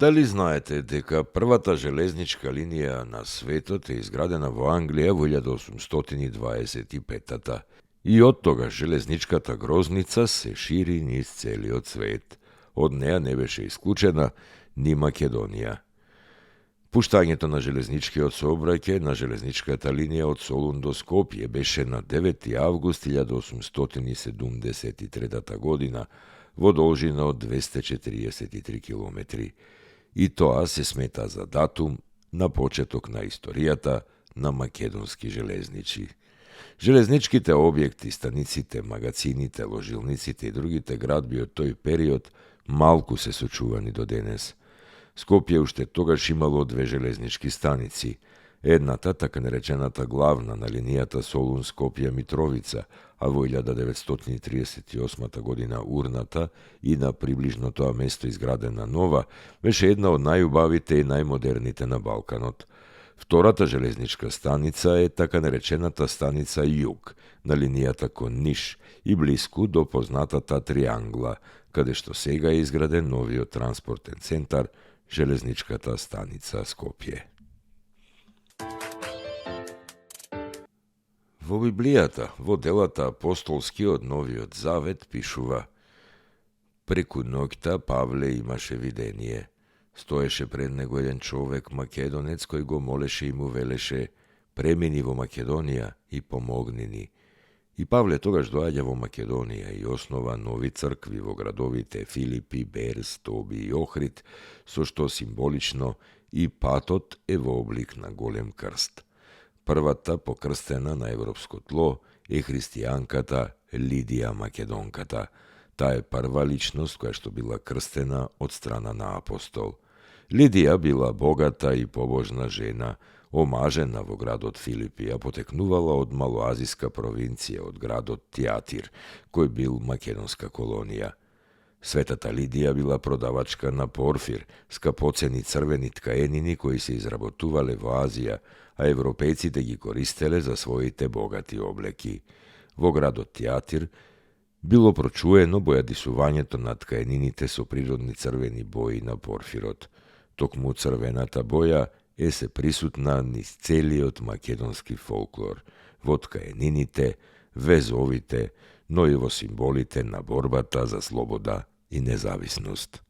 Дали знаете дека првата железничка линија на светот е изградена во Англија во 1825-та и од тогаш железничката грозница се шири низ целиот свет. Од неа не беше исклучена ни Македонија. Пуштањето на железничкиот сообраќај на железничката линија од Солун до Скопје беше на 9 август 1873 година во должина од 243 километри. И тоа се смета за датум на почеток на историјата на македонски железничи. Железничките објекти, станиците, магацините, ложилниците и другите градби од тој период малку се сочувани до денес. Скопје уште тогаш имало две железнички станици. Едната, така наречената главна на линијата Солун-Скопје-Митровица, а во 1938 година урната и на приближно тоа место изградена нова, беше една од најубавите и најмодерните на Балканот. Втората железничка станица е така наречената станица Југ, на линијата кон Ниш и блиску до познатата Триангла, каде што сега е изграден новиот транспортен центар, железничката станица Скопје. Во Библијата, во делата апостолски од Новиот Завет, пишува: преку ноќта Павле имаше видение. Стоеше пред него еден човек, македонец, кој го молеше и му велеше: премини во Македонија и помогни ни. И Павле тогаш доаѓа во Македонија и основа нови цркви во градовите Филипи, Берс, Тоби и Охрид, со што символично и патот е во облик на голем крст. Првата покрстена на европско тло е христијанката Лидија Македонката. Таа е прва личност која што била крстена од страна на апостол. Лидија била богата и побожна жена, омажена во градот Филипи, а потекнувала од малоазиска провинција, од градот Тиатир, кој бил македонска колонија. Светата Лидија била продавачка на порфир, скапоцени црвени ткаенини кои се изработувале во Азија, а европејците ги користеле за своите богати облеки. Во градот Тиатир било прочуено бојадисувањето на ткаенините со природни црвени бои на порфирот. Токму црвената боја е се присутна низ целиот македонски фолклор, во ткаенините, везовите, но и во символите на борбата за слобода и независност.